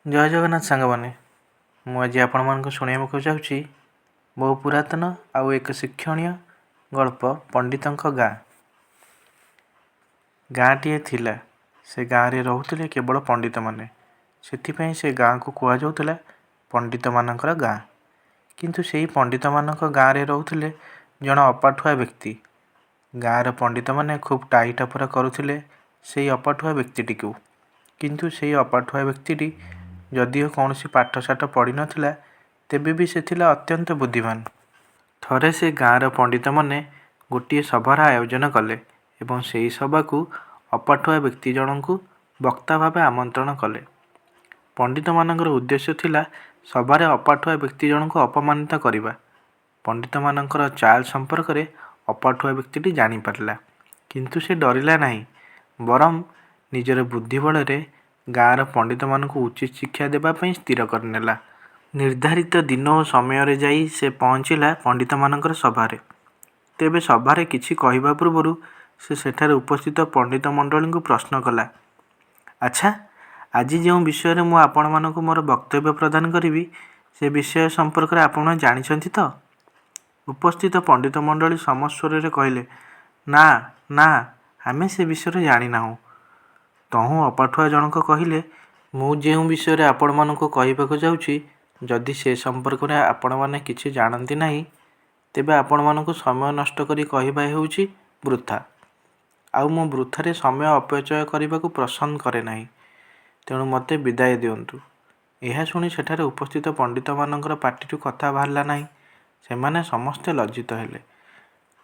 ଜୟ ଜଗନ୍ନାଥ ସାଙ୍ଗମାନେ, ମୁଁ ଆଜି ଆପଣମାନଙ୍କୁ ଶୁଣାଇବାକୁ ଯାଉଛି ବହୁ ପୁରାତନ ଆଉ ଏକ ଶିକ୍ଷଣୀୟ ଗଳ୍ପ, ପଣ୍ଡିତଙ୍କ ଗାଁ। ଗାଁଟିଏ ଥିଲା। ସେ ଗାଁରେ ରହୁଥିଲେ କେବଳ ପଣ୍ଡିତମାନେ। ସେଥିପାଇଁ ସେ ଗାଁକୁ କୁହାଯାଉଥିଲା ପଣ୍ଡିତମାନଙ୍କର ଗାଁ। କିନ୍ତୁ ସେଇ ପଣ୍ଡିତମାନଙ୍କ ଗାଁରେ ରହୁଥିଲେ ଜଣେ ଅପାଠୁଆ ବ୍ୟକ୍ତି। ଗାଁର ପଣ୍ଡିତମାନେ ଖୁବ୍ ଟାହି ଟାପରା କରୁଥିଲେ ସେଇ ଅପାଠୁଆ ବ୍ୟକ୍ତିଟିକୁ। କିନ୍ତୁ ସେଇ ଅପାଠୁଆ ବ୍ୟକ୍ତିଟି ଯଦିଓ କୌଣସି ପାଠଶାଠ ପଢ଼ିନଥିଲା, ତେବେ ବି ସେ ଥିଲା ଅତ୍ୟନ୍ତ ବୁଦ୍ଧିମାନ। ଥରେ ସେ ଗାଁର ପଣ୍ଡିତମାନେ ଗୋଟିଏ ସଭାର ଆୟୋଜନ କଲେ ଏବଂ ସେହି ସଭାକୁ ଅପାଠୁଆ ବ୍ୟକ୍ତି ଜଣଙ୍କୁ ବକ୍ତା ଭାବେ ଆମନ୍ତ୍ରଣ କଲେ। ପଣ୍ଡିତମାନଙ୍କର ଉଦ୍ଦେଶ୍ୟ ଥିଲା ସଭାରେ ଅପାଠୁଆ ବ୍ୟକ୍ତି ଜଣଙ୍କୁ ଅପମାନିତ କରିବା। ପଣ୍ଡିତମାନଙ୍କର ଚାଲ୍ ସମ୍ପର୍କରେ ଅପାଠୁଆ ବ୍ୟକ୍ତିଟି ଜାଣିପାରିଲା। କିନ୍ତୁ ସେ ଡରିଲା ନାହିଁ, ବରଂ ନିଜର ବୁଦ୍ଧି ବଳରେ ଗାଁର ପଣ୍ଡିତମାନଙ୍କୁ ଉଚିତ ଶିକ୍ଷା ଦେବା ପାଇଁ ସ୍ଥିର କରିନେଲା। ନିର୍ଦ୍ଧାରିତ ଦିନ ଓ ସମୟରେ ଯାଇ ସେ ପହଞ୍ଚିଲା ପଣ୍ଡିତମାନଙ୍କର ସଭାରେ। ତେବେ ସଭାରେ କିଛି କହିବା ପୂର୍ବରୁ ସେ ସେଠାରେ ଉପସ୍ଥିତ ପଣ୍ଡିତମଣ୍ଡଳୀଙ୍କୁ ପ୍ରଶ୍ନ କଲା, "ଆଚ୍ଛା, ଆଜି ଯେଉଁ ବିଷୟରେ ମୁଁ ଆପଣମାନଙ୍କୁ ମୋର ବକ୍ତବ୍ୟ ପ୍ରଦାନ କରିବି, ସେ ବିଷୟ ସମ୍ପର୍କରେ ଆପଣମାନେ ଜାଣିଛନ୍ତି ତ? " ଉପସ୍ଥିତ ପଣ୍ଡିତମଣ୍ଡଳୀ ସମସ୍ୱରରେ କହିଲେ, "ନା, ନା, ଆମେ ସେ ବିଷୟରେ ଜାଣିନାହୁଁ। " ତହୁଁ ଅପାଠୁଆ ଜଣକ କହିଲେ, "ମୁଁ ଯେଉଁ ବିଷୟରେ ଆପଣମାନଙ୍କୁ କହିବାକୁ ଯାଉଛି, ଯଦି ସେ ସମ୍ପର୍କରେ ଆପଣମାନେ କିଛି ଜାଣନ୍ତି ନାହିଁ, ତେବେ ଆପଣମାନଙ୍କୁ ସମୟ ନଷ୍ଟ କରି କହିବା ହେଉଛି ବୃଥା। ଆଉ ମୁଁ ବୃଥାରେ ସମୟ ଅପଚୟ କରିବାକୁ ପସନ୍ଦ କରେ ନାହିଁ। ତେଣୁ ମୋତେ ବିଦାୟ ଦିଅନ୍ତୁ। " ଏହା ଶୁଣି ସେଠାରେ ଉପସ୍ଥିତ ପଣ୍ଡିତମାନଙ୍କର ପାଟିରୁ କଥା ବାହାରିଲା ନାହିଁ। ସେମାନେ ସମସ୍ତେ ଲଜ୍ଜିତ ହେଲେ।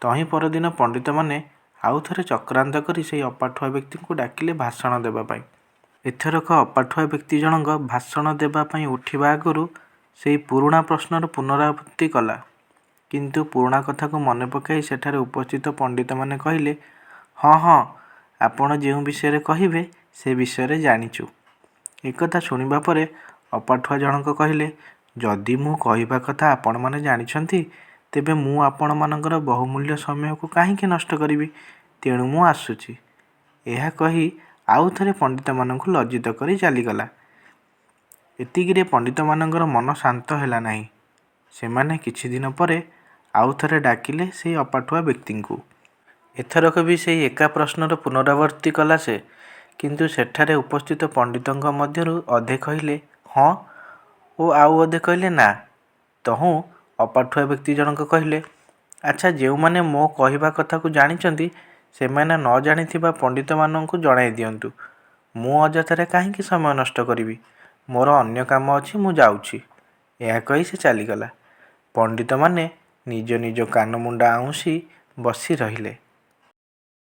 ତହିଁ ପରଦିନ ପଣ୍ଡିତମାନେ ଆଉ ଥରେ ଚକ୍ରାନ୍ତ କରି ସେହି ଅପାଠୁଆ ବ୍ୟକ୍ତିଙ୍କୁ ଡାକିଲେ ଭାଷଣ ଦେବା ପାଇଁ। ଏଥରକ ଅପାଠୁଆ ବ୍ୟକ୍ତି ଜଣକ ଭାଷଣ ଦେବା ପାଇଁ ଉଠିବା ଆଗରୁ ସେଇ ପୁରୁଣା ପ୍ରଶ୍ନର ପୁନରାବୃତ୍ତି କଲା। କିନ୍ତୁ ପୁରୁଣା କଥାକୁ ମନେ ପକାଇ ସେଠାରେ ଉପସ୍ଥିତ ପଣ୍ଡିତମାନେ କହିଲେ, "ହଁ, ହଁ, ଆପଣ ଯେଉଁ ବିଷୟରେ କହିବେ, ସେ ବିଷୟରେ ଜାଣିଛୁ। " ଏକଥା ଶୁଣିବା ପରେ ଅପାଠୁଆ ଜଣକ କହିଲେ, "ଯଦି ମୁଁ କହିବା କଥା ଆପଣମାନେ ଜାଣିଛନ୍ତି, ତେବେ ମୁଁ ଆପଣମାନଙ୍କର ବହୁମୂଲ୍ୟ ସମୟକୁ କାହିଁକି ନଷ୍ଟ କରିବି? ତେଣୁ ମୁଁ ଆସୁଛି। " ଏହା କହି ଆଉ ଥରେ ପଣ୍ଡିତମାନଙ୍କୁ ଲଜ୍ଜିତ କରି ଚାଲିଗଲା। ଏତିକିରେ ପଣ୍ଡିତମାନଙ୍କର ମନ ଶାନ୍ତ ହେଲା ନାହିଁ। ସେମାନେ କିଛିଦିନ ପରେ ଆଉ ଥରେ ଡାକିଲେ ସେଇ ଅପାଠୁଆ ବ୍ୟକ୍ତିଙ୍କୁ। ଏଥରକ ବି ସେଇ ଏକା ପ୍ରଶ୍ନର ପୁନରାବୃତ୍ତି କଲା ସେ। କିନ୍ତୁ ସେଠାରେ ଉପସ୍ଥିତ ପଣ୍ଡିତଙ୍କ ମଧ୍ୟରୁ ଅଧେ କହିଲେ ହଁ ଓ ଆଉ ଅଧେ କହିଲେ ନା। ତହୁଁ ଅପାଠୁଆ ବ୍ୟକ୍ତି ଜଣକ କହିଲେ, "ଆଚ୍ଛା, ଯେଉଁମାନେ ମୋ କହିବା କଥାକୁ ଜାଣିଛନ୍ତି, ସେମାନେ ନ ଜାଣିଥିବା ପଣ୍ଡିତମାନଙ୍କୁ ଜଣାଇ ଦିଅନ୍ତୁ। ମୁଁ ଅଯଥାରେ କାହିଁକି ସମୟ ନଷ୍ଟ କରିବି? ମୋର ଅନ୍ୟ କାମ ଅଛି, ମୁଁ ଯାଉଛି। " ଏହା କହି ସେ ଚାଲିଗଲା। ପଣ୍ଡିତମାନେ ନିଜ ନିଜ କାନମୁଣ୍ଡା ଆଉଁସି ବସି ରହିଲେ।